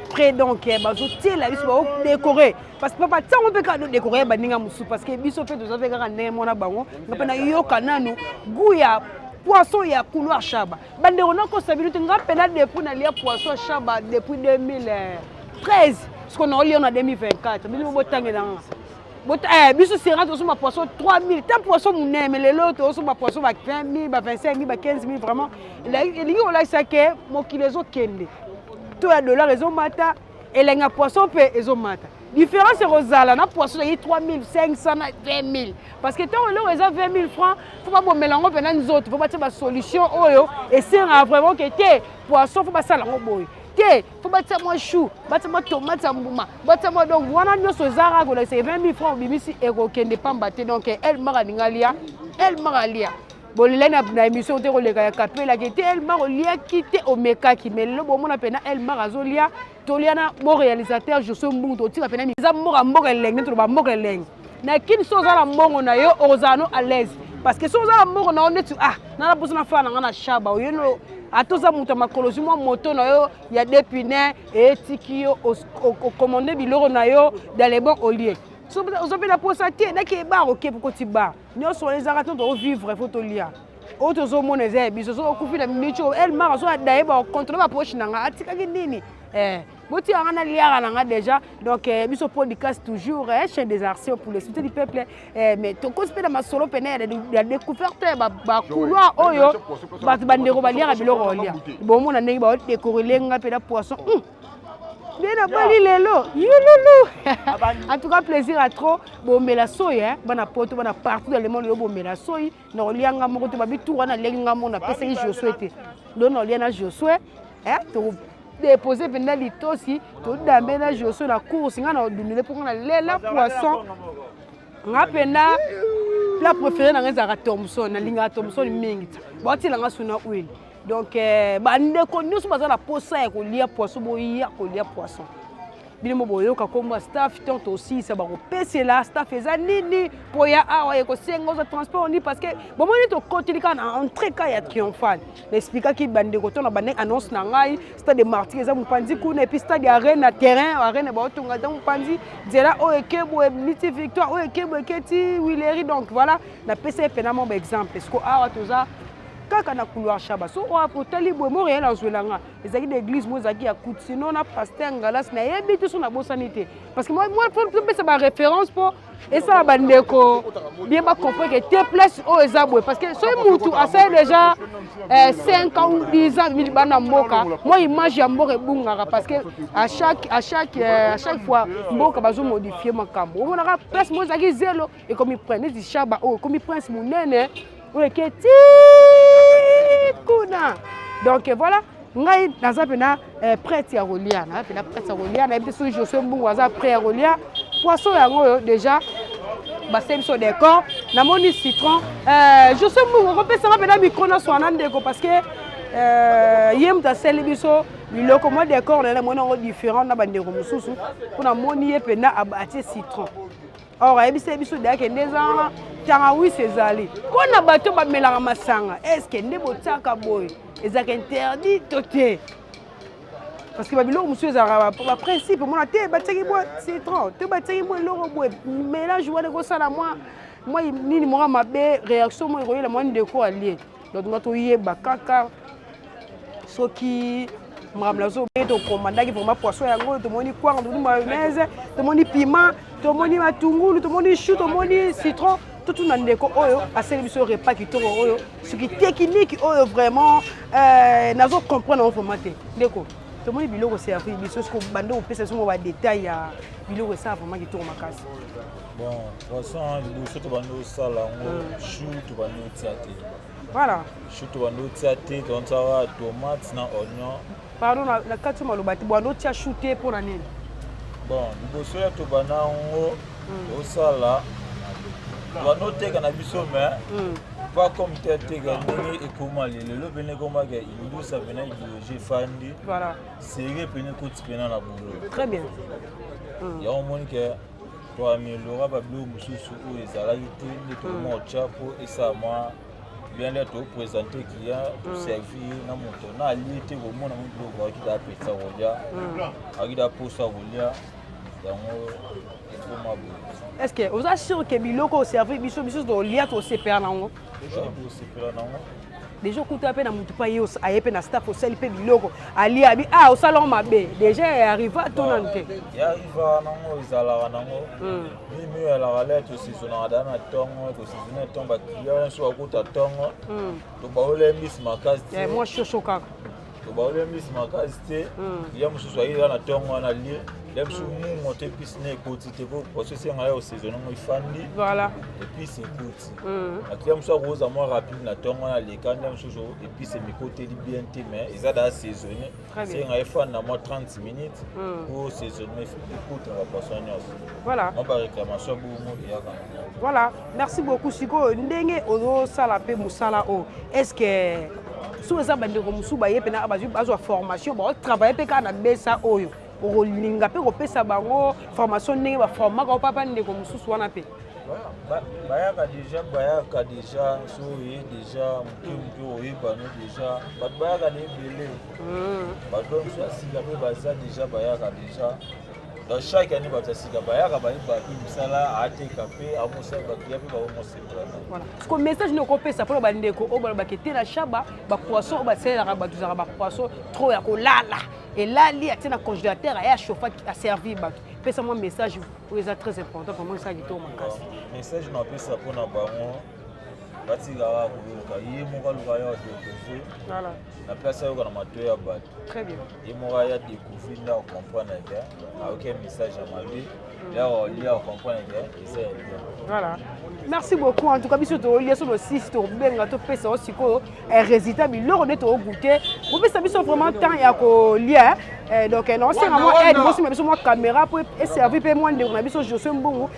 prêt. Donc bazotiela biso, bao décorer, parce que papa ntango mpe kaka décorer baninga mosusu, parce que biso mpe toza mpe kaka ndenge mona bango. Nga mpe nayoka nanu goût ya poisson ya couloir Shaba. Bandeko, nakosa bino te, nga mpena depuis nalia poisson Shaba depuis 2013, siko naolia na 2024. Bino botangela nga. Biso sera tozosomba poisson 3000 ta poisson monene, mais lelo tozosomba poisson ba 20 000, ba 25 000, ba 15 000. Vraiment elingi kolakisa ke mokili ezokende to ya dollar ezomata, elengi ya poisson mpe ezomata. Différence ekozala na poisson ezali 3500 na 20 000, parce que ntango eloko eza 20 000 francs, fo babomela yango mpena nzoto, fo batia basolution oyo esengaka vraiment ke te poisson fo basala yango boye te, fo batia mwa chou, batia mwa tomate ya mbuma, batia mwa. Donc wana nyonso eza kaka kolakisa 20 000 francs obimisi ekokende pamba te. Donc El Mara alinga alia, El Mara alia bolelai na émission te koleka ya kapelaki te. El Mara oliaki te, omekaki, mais lelo bomona mpena El Mara azolia. Tolia na mo réalisateur Josue Mbungu, totika mpena eza mboka, mboka elenge nde toloba mboka elenge na kini. So oza na mbongo na yo, okozala no à l'aise, parce que so oza na mbongo na yo neti ah nana mposa na fala na nga na Shaba, oyeno ata oza moto ya makolo, ozwi mwa moto na yo ya deux pneus, etiki yo ocommande biloko na yo dans les bons au lieu. So oza mpe na posa te nake bar, oke koti bar nyonso wana ezalaka to tovivre, fo tolia. Oyo tozomona eza ya biso. Soki okufi na miniti oyo, El Mara azo adaye bacontrôle bapoche na nga atikaki nini, botika nga naliaka na nga déjà. Donc biso podcast toujours, chaîne des arts pour les soutien du peuple, mais tokosi mpe na masolo pene ya découverte ya bacouloir oyo bato bandeko baliaka biloko kolia. Bomona ndenge baodécorer nga mpe na poisson nde nabali lelo yululu. En tout cas, plaisir à trop. Bomela soyi, bana poto, bana partout dans le monde, yo bomela soyi na kolia nga moko te. Babi tour wana aleki nga moko, napesaki Josue te, donc na kolia na Josue, todépose mpenza litosi, todambe na Josue na course. Nga na odundele mpo nga nalela poisson. Nga mpena plat préféré na nga ezalaka thomson, nalingaka thomson mingi. Baotielanga su na huile. Donc bandeko nyonso baza na posa ya kolia poisson, boya kolia poisson. Bino mo boyoka nkombo ya staff ntango tosilisa, bakopesela staff eza nini mpo ya awa ekosenga oza transport nini, parce que bomoni tokoteli kaka na entrée ka ya Triomphal. Naexplikaki bandeko to na bandenge annonce na ngai, stade de Martyr eza mopanzi kuna, et puis stade ya Arene na terrain Arene baotonga eza mopanzi nzela oyo ekeboye niti Victoire oyo ekeboye eketi Wileri. Donc voilà, napesa ye mpena mwa baexemple. Siko awa toza kaka na couloir Shaba. So oyo otali boye, Montréal azwelanga ezalaki na église mo ezalaki ya Kutino na pasteur Ngalas, nayebi te so nabosani te, parce que moi topesa baréférence mpo esala bandeko bien bacomprendre ke te place oyo eza boye, parce que soki mutu asali déjà 5 ans ou 10 ans bana mboka, mwa image ya mboka ebungaka, parce que à chaque fois mboka bazomodifie makambo. Omonaka place mo ezalaki zelo, ekomi prince neti Shaba oyo ekomi prince monene oyo eke ti kuna. Donc voilà. Ngai naza mpena prête ya kolia, naza mpena prête ya kolia. Nayebi te soki Josue Mbungu aza prêt ya kolia poisson yango oyo. Déjà basali biso décor, namoni citron. Josue Mbungu, okopesanga mpena micro nyonso wana, ndeko, parce que ye moto asali biso biloko. Mwa décor na ye, namoni yango différent na bandeko mosusu, mpo namoni ye mpena atie citron. Or ayebisa biso deyake nde eza wana tangawisi ezali mpo na bato bamelaka masanga. Est-ce nde botiaka boye ezalaka interdit to te? Parce que babiloko mosusu ezalaka baprincipe, omona te batiaki mwa citron te, batiaki mwa eloko boye, mélange wana ekosala mwa nini moko mabe, réaction moko ekoyela mwa ndeko alie. Donc nga toyeba kaka soki makambo nazo tokomandaki vraiment poisson yango. Tomoni kwanga, tomoni mayonnaise, tomoni piment, tomoni matungulu, tomoni chou, tomoni citron. Totuna ndeko oyo asali biso repas kitoko oyo, soki technique oyo vraiment nazo comprendre yango vraiment te. Ndeko, tomoni biloko servi biso, soki bande kopesa biso mwa badetail ya biloko, esala vraiment kitoko makasi. Bon, poisson, liboso tobandi osala yango, chou tobandi otia te. Chou tobandi otia te, toantiaka tomate na oignon. Pardon, na kati maloba te, bwanda otia chou te mpo na nini? Bon, liboso ya tobanda yango osala, tobanda oteka na biso, mais pas comme te ateka ndenge ekoma lelo. Pene ekomaka indusa pena idéologie efandi sérieux pene ekoti pena na boulot. Très bien. Yango omoni ke toameliora babiloko mosusu oyo ezalaki te, nde tokoma otya mpo esala mwa bien. Nde toprésente client, toservi na moto na alie te, komona mo biloko akita apesa kolia, akita posa kolia, yango ekoma boye. Est ce que oza sûr ke biloko oservi biso, biso tolia, tosepela nango? Tosepela nango. Déjà okuta mpe na motu mpe aye, aye mpe na staff, osali mpe biloko, alia, abi ah, osala yango mabe. Déjà arriva to nanu te? Yariva nango, ezalaka nango mimi oyo elaka le tosaisonnaka daa na ntongo, tosaisonne ntongo, baclient nyonso bakuta ntongo, tobaola mbisi makasi te. Mwa shosho kaka. Tobaola mbisi makasi te. Ya mosusu ayei na ntongo wana lie ya mosusu mungo te, épice na ekoti te, po poisson esenga ya osaisonne ngo efandi, épice ekoti. Baclient mosusu akoza mwa rapide na ntongo wana, aleka nde mosusu épice emikoteli bien te, mais eza daa saisonné, esenga efanda na mwa 30 minutes po saisonnement ekota na bapoisson nyonso. Mwa baréclamation bongo eyaka. Voilà, merci beaucoup. Sikoyo ndenge ozosala mpe mosala oyo, est ce que soki eza bandeko mosusu baye mpena bazwa formation, baotravaille mpe kaka na besa oyo, okolinga mpe kopesa bango formation ndenge baformaka o papa ndeko mosusu wana mpe? Bayaka déjà, bayaka déjà. So oye déjà moke moke, oyebano déjà. Bato bayaka na ebele, bato mosusu ya sika mpe baza déjà, bayaka déjà. Donc chaque année bato ya sika bayaka, bayeba mpe mosala, ateka mpe amosala, baclient mpe baomosepela. Voilà, parce que message nini okopesa mpona bandeko oyo balobaka ete na Shaba bapoisson oyo basalelaka bato ezalaka bapoisson trop ya kolala, elali, atie na congélateur, aye achauffe, aservi bato? Pesa mwa message oyo eza très important vraiment, esala kitoko makasi. Message na opesa mpona bango, batikaka koyoka, ye moko aluka ya découvrir na place ayoka na matoi ya bato. Très bien. Ye moko aya découvrir nde acomprendre ke ayoki message ya mabe, ya olia, acomprendre ke eza ya bien. Voilà, merci beaucoup. En tout cas biso tolia, so losisi tobenga, topesa o sikoyo résultat biloko nde togoûte. Bopesa biso vraiment temps ya kolia. Donc naosenga mwa aide, bosimba biso mwa caméra mpo eservi mpe mwa ndeko na biso Josue Mbungu.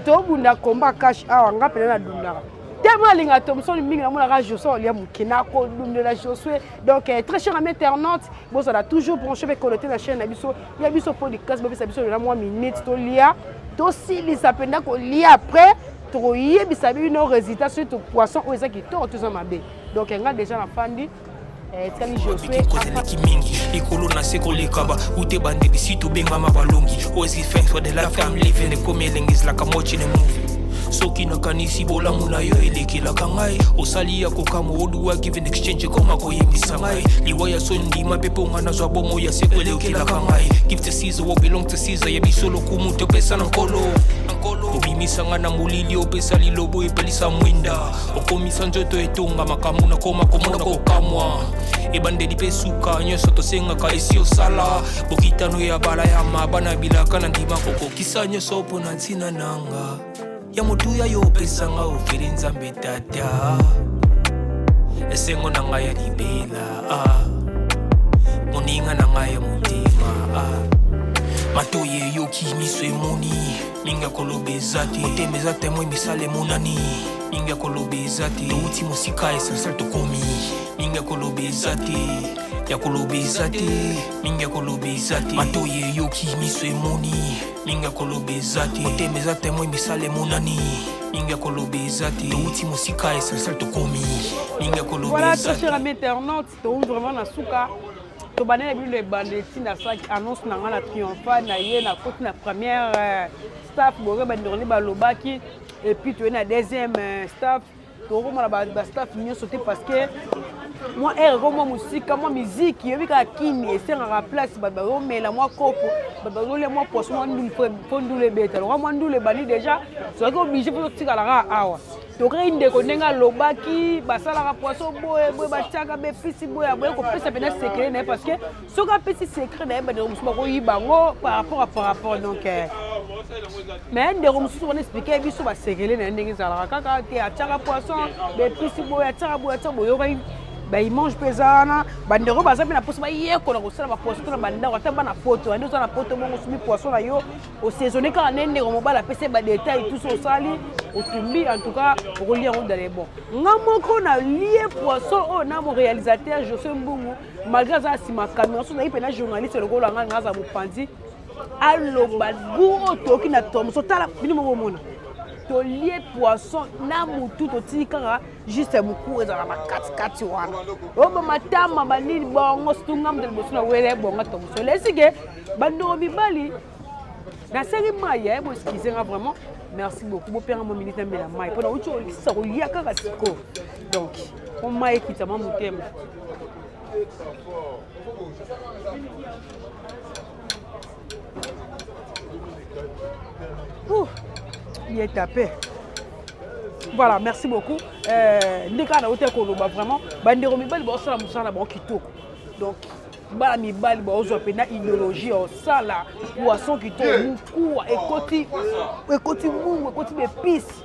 Tobunda komba cash awa, nga mpena nadundaka tellement alingaka Thomson mingi, namonaka Josue olia moke, nakodundela Josue. Donc très cher ami internaute, bozala toujours branché mpe connecté na chaîne na biso ya biso podcast. Bopesa biso lela mwa minute, tolia, tosilisa mpenza kolia, après tokoyebisa bino résultat soki poisson oyo eza kitoko to eza mabe. Donc nga déjà nafandi, etikali Josue. Eleki mingi likolo na se koleka ba ute bandebisi, tobengama balongi. Always thanks for the life I'm living. Ekomi elengi, ezalaka watching a movie. Soki nakanisi bolamu na yo elekelaka ngai, osali ya kokamwa oduwa, give and exchange ekoma koyembisa ngai liwa ya so ndima mpe mponga nazwa bomo ya seko elekelaka ngai. Give to Caesar what belong to Caesar, ya biso lokumu topesa na Nkolo. Obimisanga na molili, opesa lilobo, epelisa mwinda, okomisa nzoto etonga makambo, nakoma komona kokamwa. Ebandeli mpe suka, nyonso tosengaka esi osala. Bokitano ya balayama, bana bilaka na ndima, kokokisa nyonso mpo na ntina nanga ya motuya yo opesanga ofeli. Nzambe Tata, esengo na ngai ya libela. Moninga na ngai ya motema, ah. Matoi eyoki, miso emoni, mingi ya koloba eza te. Motema eza témoin, misala emonani, mingi ya koloba eza te. Touti mosika, essentiel tokomi, mingi ya koloba eza te, ya koloba eza te, mingi ya koloba eza te. Matoi eyoki, miso emoni, mingi ya koloba eza te. Motema eza témoin, misala emonani, mingi ya koloba eza te. Touti mosika, essentiel tokomi, mingi ya koloba Voilà, eza très te. cher ami internaute, toumi vraiment na suka. Tobandeli bino ebanda eti nasalaki annonce na ngai na triomphal na ye, nakoti na première staff boke bandeko nde balobaki, et puis toye na deuxième staff. Tokomona bastaff nyonso te parce que mwa aire eko mwa mosika, mwa miziki yoyebi kaka kini esengaka place, bato bazomela mwa kopo, bato bazolia mwa poisson, mwa ndulu mpo ndulu ebeta lokwa mwa ndulu ebandi déjà, tozalaki obligé mpo totikala kaka awa. Tokaki ndeko ndenge alobaki basalaka poisson boye boye, batiaka bepisi boye boye, kopesa mpena secret na ye parce que soki apesi secret na ye, bandeko mosusu bakoyiba yango par rapport. Donc mais ndeko mosusu wana expliquer biso basekele na ye ndenge ezalaka kaka te, atiaka poisson bepisi boye, atiaka boye, atiaka boye. Oyokaki baimage mpe eza wana. Bandeko baza mpe na mposa bayekola kosala bapoisson to na bandako, ata bana poto ande oza na poto bongo, osombi poisson na yo, osaisonne kaka nde ndeko mobali apesi badetail tout, osali, otumbi, en tout cas okolia yango dans les bon. Nga moko nalie poisson oyo na mo réalisateur José Mbungu, malgré aza nsima caméra, so nazali mpena journaliste lokola nga, nga aza mopanzi, aloba goût oyo toyoki na Thomson. Tala bino moko omona, tolie poisson na motu, totiki kaka juste moku ezala makatikati wana oyo bamatama banini bongo, surtout nga moto liboso na wele bonga Thomson lesike. Bandeko mibali, nasengi mai ya boexcuser nga vraiment, merci beaucoup. Bopenga mo minute namela mai mpona uti olisa kolia kaka sikoyo, donc po mai ekita mwa motema. Ouh, bien tapé. Voilà, merci beaucoup. Nde kaka nauti koloba, vraiment bandeko mibali baosala mosala na bango kitoko. Donc bana mibali baozwa mpena idéologie ya osala poisson kitoko, mokuwa ekoti, ekoti mungu, ekoti baépices.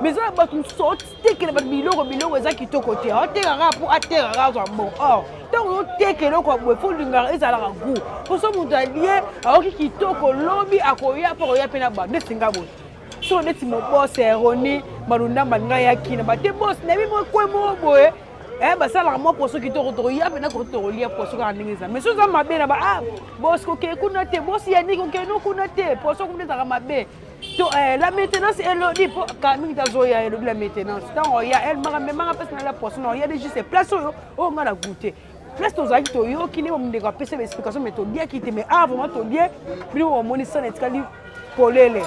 Mais eza na bato mosusu otekela bato biloko, biloko eza kitoko te, aotekaka mpo atekaka azwa bon. Or ntango ozoteka eloko ya boye, fo olingaka ezalaka goût, mpo so moto alie aoki kitoko, lobi akoya mpo akoya mpe na bato neti nga boye. So neti mobose Eroni Malundamba ngai yaki na bate bos nayebi moko moko boye, basalaka mwa poisson kitoko, tokoya mpena koki tokolia poisson kaka ndenge eza. Mais so eza mabe na ba ah bos kokee kuna te, bos Yaniki kokee no kuna te, poisson kuna ezalaka mabe to la maintenance elodi mpo kala mingi tazoya elodi la maintenance. Ntango oya elmaka memanga mpesi na la poisson na oya de juste place oyo oyo nga na goûter place tozalaki, toyoki nde ndeko apesa baexplication, mais toliaki te. Mais ah, vraiment tolie, bino omoni sana etikali polele.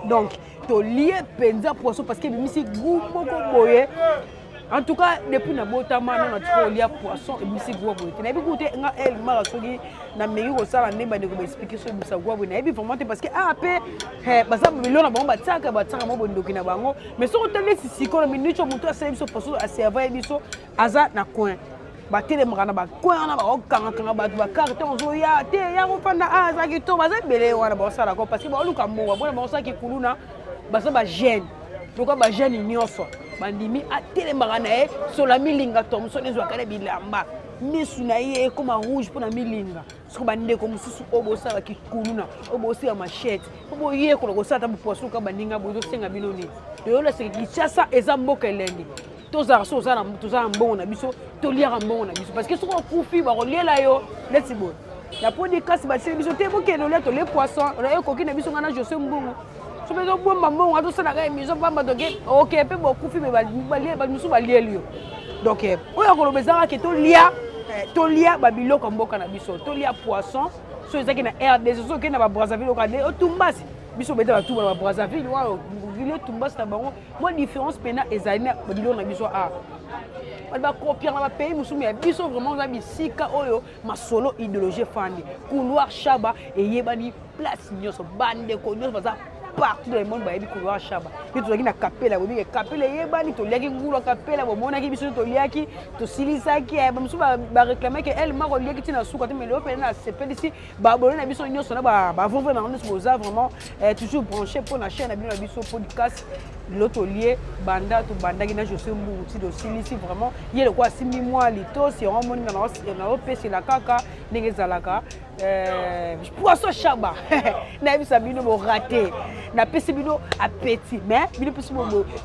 Donc tolie mpenza poisson parce que ebimisi goût moko boye. En tout cas, depuis nabotama nano natika kolia poisson ebimisi goût boye te. Nayebi goût te nga el mara soki nameki kosala nde bandeko baexpliquer so ebimisa goût boye, nayebi vraiment te parce que ah mpe baza biloko na bango, batiaka mo bondoki na bango. Mais soki otali neti sikoyo minute oyo, motu asali biso poisson, aserva ye biso, aza na coin, batelemaka na bacoin wana, bakokangakanga bato bakarte ntango ozoya te ya kofanda. A aza kitoko, baza ebele wana baosalaka parce que baoluka mbongo bona baosalaki kuluna, baza bajeune lokola bajeune nyonso bandimi atelemaka na ye sola milinga. Thomson ezwaka na bilamba, misu na ye ekóma rouge mpona milinga. Soki bandeko mosusu oyo bosala kikuluna, oyo bosala machete, mpo boyekola kosala ata bopoisson kaka baninga boye, tosenga bino nini? Toyolaseke Kinshasa eza mboka elengi. Tozalaka so toza na mbongo na biso, toliaka mbongo na biso parce que soki okufi bakoliela yo neti boye. Naponi kasi batieli biso te, bokende olia, tolie poisson ekoki na biso. Ngai na José Mbungu so mpe tobomba mbongo, tosalaka émission pamba, toke oke mpe bokufi me bato mosusu balieli yo. Donc oyo akoloba ezalaka ke tolia, tolia babiloko ya mboka na biso, tolia poisson. So ezalaki na RDC, so okende na baBrazzaville, okande otumbasi biso beta batuba na baBrazzaville wana, vile tumbasi na bango, mwa différence mpena ezali na biloko na biso. A bato bakopiaka na bapays mosusu ya biso, vraiment oza bisika oyo masolo idéologie efandi. Couloir Shaba eyebani place nyonso, bandeko nyonso baza partout dans le monde bayebi couloir Shaba. Nde tozalaki na Kapela, boyebi Kapela eyebani, toliaki ngulu ya Kapela, bomonaki biso toliaki, tosilisaki. Bamosusu baréclame ke ele moko oliaki ntina suka te. Mais lelo pene nasepelisi baabonné na biso nyonso na bavovre na bango nyonso, boza vraiment toujours branché mpo na chaîne na bino na biso podcast. Lelo tolie banda tobandaki na Josue Mbungu ti tosilisi. Vraiment, ye lokola asimbi mwa litosi yango, amoni nga naopesela kaka ndenge ezalaka. Poisson shaba, nayebisa bino, borate, napesi bino appétit. Mais bino mpesi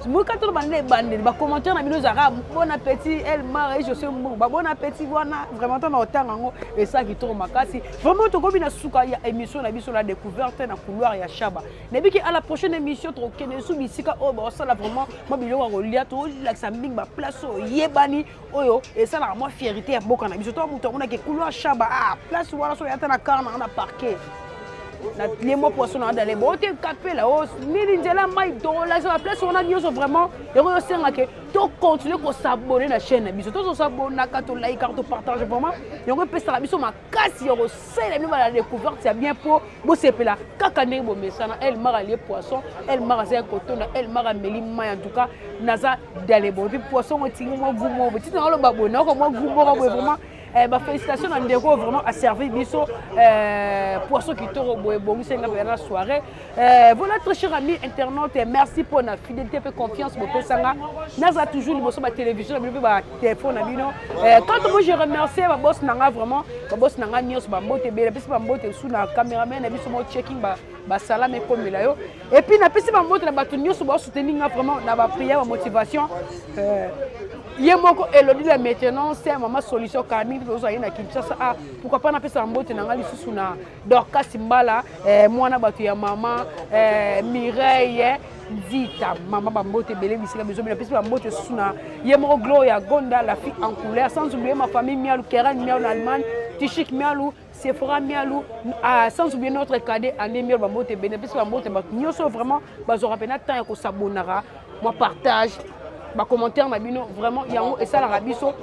moka tolo banda ebandeli, bacommentaire na bino ezalaka "Bon appétit, Elmar et Josue Mbungu, babon appétit." Wana vraiment ntango otanga yango, esala kitoko makasi. Vraiment, tokomi na suka ya émission na biso, la découverte na couloir ya Shaba. Nayebiki, à la prochaine émission, tokokende su bisika oyo baosala vraiment mwa biloko ya kolia. Tolakisa mingi baplace oyo oyebani, oyo esalaka mwa fierté ya mboka na biso. To moto amonaki couloir Shaba, ah, place wana, so oyata na car nanga na parquet, nalie mwa poisson na dale bo te, kapela o nini, nzela mai, tolakisa baplace wana nyonso. Vraiment, yango yosengake tocontinue kos'abonner na chaîne na biso. Tozosabonaka, tolikaka, topartage. Vraiment, yango epesaka biso makasi ya kosalela bino bala découverte ya bien, mpo bosepela kaka ndenge bomesana. Elmar alie poisson, Elmar aza ya kotonda, Elmar ameli mai. En tout cas, naza dalebo. Et puis poisson ngo etingi mwa goût moko boye, titi naloba boye, nayoka mwa goût moko boye. Vraiment, bafélicitation na ndeko, vraiment aservi biso poisson kitoko boye, ebongisi nga mpenza na soirée. Voilà, très cher ami internaute, merci pour la fidélité mpe confiance bopesanga. Naza toujours liboso batélévision na bino mpe batelefone na bino. Quant moi, je remercie baboss na nga, vraiment baboss na nga nyonso, bambote ebele. Napesi bambote su na cameraman na biso mo checking, basalama ekomela yo. Et puis napesi bambote na bato nyonso baosoutenir nga vraiment na baprière, bamotivation. Ye moko Elodi la maintenance, mama solution kala mingi, tozwa ye na Kinshasa. Ah, pourquoi pas napesa mbote na nga lisusu na Dorcas Mbala, mwana bato ya mama Mireille Nzita, mama, bambote ebele bisika biso. Napesi bambote susu na ye moko Gloria Gonda, la fille en couleur. Sans oublier ma famille Mialu, Keren Mialu na Allemagne, Tishik Mialu, Sephora Mialu, sans oublier notre cadet Andé Mialu, bambote ebele. Napesi bambote bato nyonso vraiment bazwaka mpena temps ya kosabonaka, mwa partage, bacommentaire na bino. Vraiment, yango esalaka biso,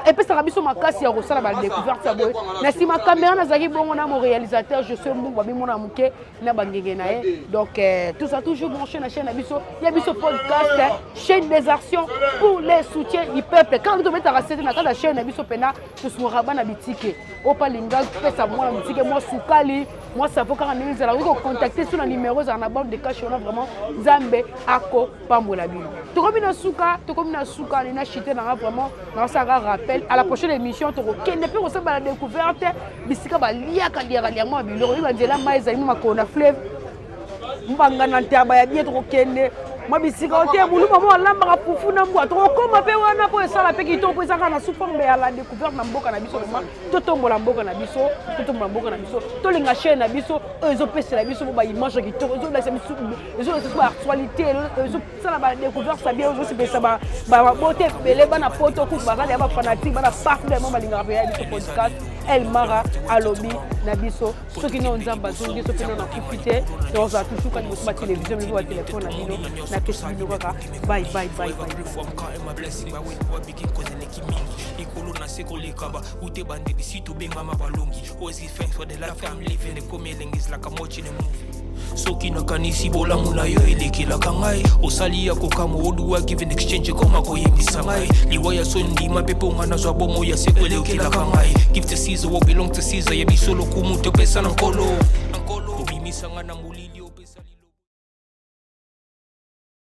epesaka biso makasi ya kosala badécouverte ya boye. Na nsima caméra nazalaki bongo na mo réalisateur Josue Mbungu, babimona moke na bangenge na ye. Donc tout ça, toujours branché na chaîne na biso, ya biso podcast, chaîne des actions pour les soutiens du peuple. Quand tobetaka sete na kati ya chaîne na biso mpena, tosungaka bana bitike oyo palinga pesa mwana bitike mwa sukali, mwa savon, kaka ndenge ezala. Okoki kocontacte so na numéro ezala na bande de cash wana. Vraiment, Nzambe akopambola bino. Tokomi na suka, tokomi na suka na chite nanga. Vraiment, naosalaka rappel, à la prochaine émission, tokokende mpe kosala la découverte bisika baliaka liaka liaka mwa biloko oyo banzela mai ezali mo makolo na fleuve, mbanga na ntaba ya bien. Tokokende mwa bisika oyo te moluma mo alambaka fufu na mbwa. Tokokóma mpe wana mpo esala mpe kitoko, mpo ezaka na sous forme ya la découverte na mboka na biso. Vraiment, totombola mboka na biso, totombola mboka na biso, tolinga chaîne na biso oyo ezopesela biso mo baimage ya kitoko, ezolakisa biso, ezolakisa biso baactualité, ezosala badécouverte sa bien, ezosepelisa babote ebele. Bana poto kutu bazali ya bafanatique, bana partout yango balingaka mpe ya biso podcast. El Mara alobi na biso, soki no Nzambe azongi, soki no nakufi te, tozala toujours kaka liboso batelevizio bino, batelefone na bino. Napesi bino kaka bye bye bye bye. Likolo na se koleka ba ute bandeli si tobengama balongi. Always give thanks for the life I'm living. Ekomi elengi, is like I'm watching a movie. Soki nakanisi bolamu na yo elekelaka ngai, osali ya kokamwa. Oduwa give in exchange, ekoma koyembisa ngai liwa ya soni. Ndima mpe mponga nazwa bomo ya seko elekelaka ngai. Give to Caesar what belong to Caesar. Ya biso lokumu topesa na Nkolo. Obimisanga na molili, opesa lilo.